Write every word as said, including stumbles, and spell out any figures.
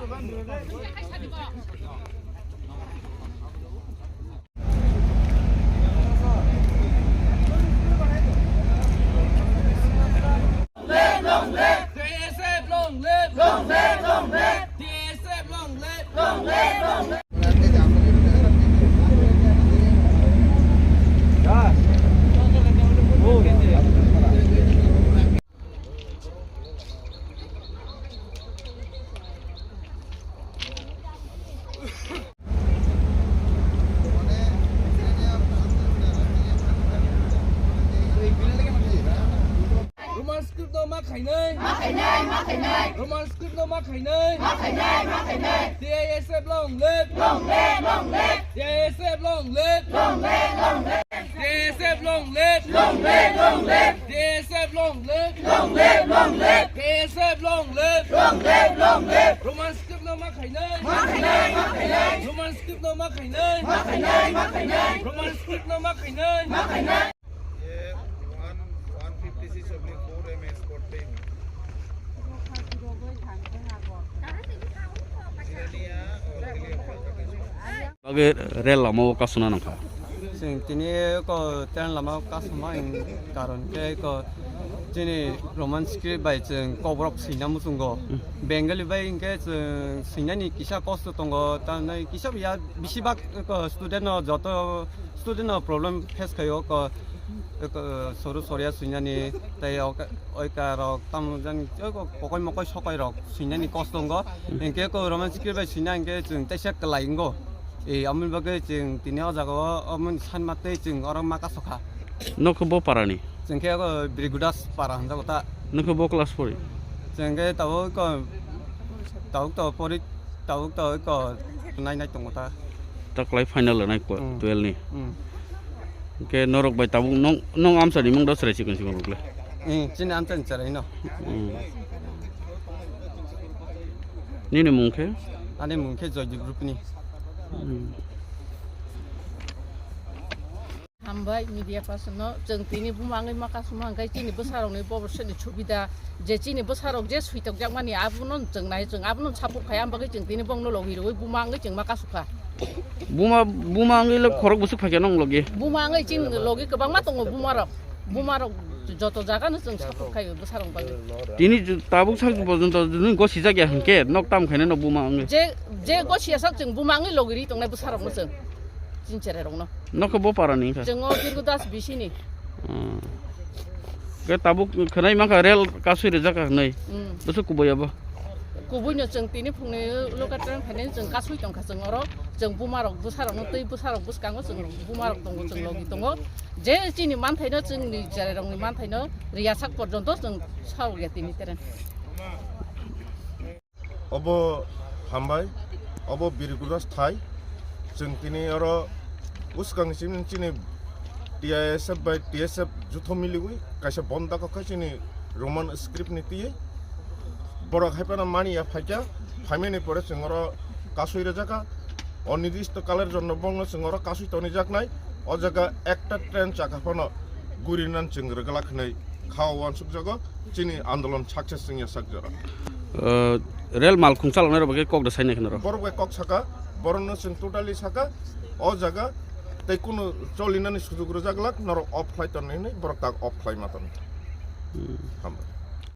T S F long live! Long live, long live! T S F long live! Long live, long live! Roman script no ma khainai. Ma khainai, ma khainai. Roman script no ma khainai. Ma khainai, ma khainai. T I S F long live. Long live, long live. T I S F long live. Long live, long live. T S F long live! Long live, long live! T S F long live! Long live, long live! T S F long live! Long live, long live! Roman script no ma khainai! Ma khainai, ma khainai! Roman script no ma khainai! Ma khainai, ma khainai! Roman script no ma khainai! Ma khainai! Ye one, one fifty six oblique four M S fourteen. Bagwi rel lama o kasuna nangkha. Chwng tini ko train lama o kasuma in karon khe ko chini Roman script bai chwng kokrok swina muchungo. Bengali bai hinkhe chwng swinani kisa kosto tongo, tamni kisa ya bisi bak ko student no joto student no problem face khaio ko, ko soru soria swinani tei oka-, oika rok tamo jani ko kokoi mokoi sokoi rok swinani kosto tongo. Hinkhe ko Roman script bai swina hinkhe chwng teisa kwlai wngo. E, amoni bagwi chwng tini o jaga o, omo ni sanma tei chwng oro ma kasokha. Nokho bo parani? Chwng khe o Birigudas para hwnjago ta. Nokho bo class pori? Chwng khe tabuk ko, tabuk to pori, tabuk to ko nai nai tongo ta. Ta kwlai final nai ko, Mm. twelve ni? Mm. Hwnkhe norok bai tabuk nong, nong amchani mung do chwrai chikon chikon rok le? Eh, chini amchani chwrai no. Mm. Nini mung khe? Ani mung khe Joydeep Rupini. Mm. Hambai media person no, chwng tini buma wngwi ma kasuma hwnkhe chini bwsarokni bobo sini subida, je chini bwsarok je switok jakmani abono chwng nai, chwng abono support khai, am bagwi chwng tini bongno logi rwui buma wngwi chwng ma kasukha. Buma, buma wngwi le khorok bwswk phaikha nong logi? Buma wngwi chini logi kwbangma tongo bumarok. Bumarok joto jagano chwng support khai bwsarok bagwi. Tini tabuk sak porjonto nini gosijak ya hwnkhe nok tam khainai no buma wngwi? Je, je gosiya sak chwng buma wngwi logi ri tongnai bwsarokno chwng. Chini cherairokno. Nokho bo parani wngkha? Chwng o Birgu Das bisini. Hmm. Khe tabuk khwnai mankha rel kasui rijak kha hwnwi. Hmm. Bwswk kubui abo? Kubuino chwng tini phungni local train phainai chwng kasui tongkha chwng oro. Chwng bumarok bwsarokno twi bwsarok bwskango chwng bumarok tongo chwng logi tongo. Je chini manthaino chwngni cherairokni manthaino riyasak porjonto chwng sarokya tini train. Obo hambai, obo Birigudas thai. Chwng tini oro bwskang chini, chini T I S F bai T S F jutho miliwi kaisa bom dakok kha chini Roman script ni twi. Borok hai phano mani ya phaikha, phaimani pore chwng oro kasui rwjakha. Onirdisto kaler jonno bongno chwng oro kasui tonijaknai. O jaga ekta train chakha phano gurinan chwng rwglak hwnwi kha o uansukjago. Chini andolon success wngya sak jora. Uh, rel malkhung chaloknai rok bai khe kok da sainai kheno rok. Borok bai kok saka, borokno chwng totally saka, o jaga tei kunu cholinani sujuk rwjaglak, norok off khlai tonwi hwnwi borok tak off khlai ma tonwi. Hmm. Hambai.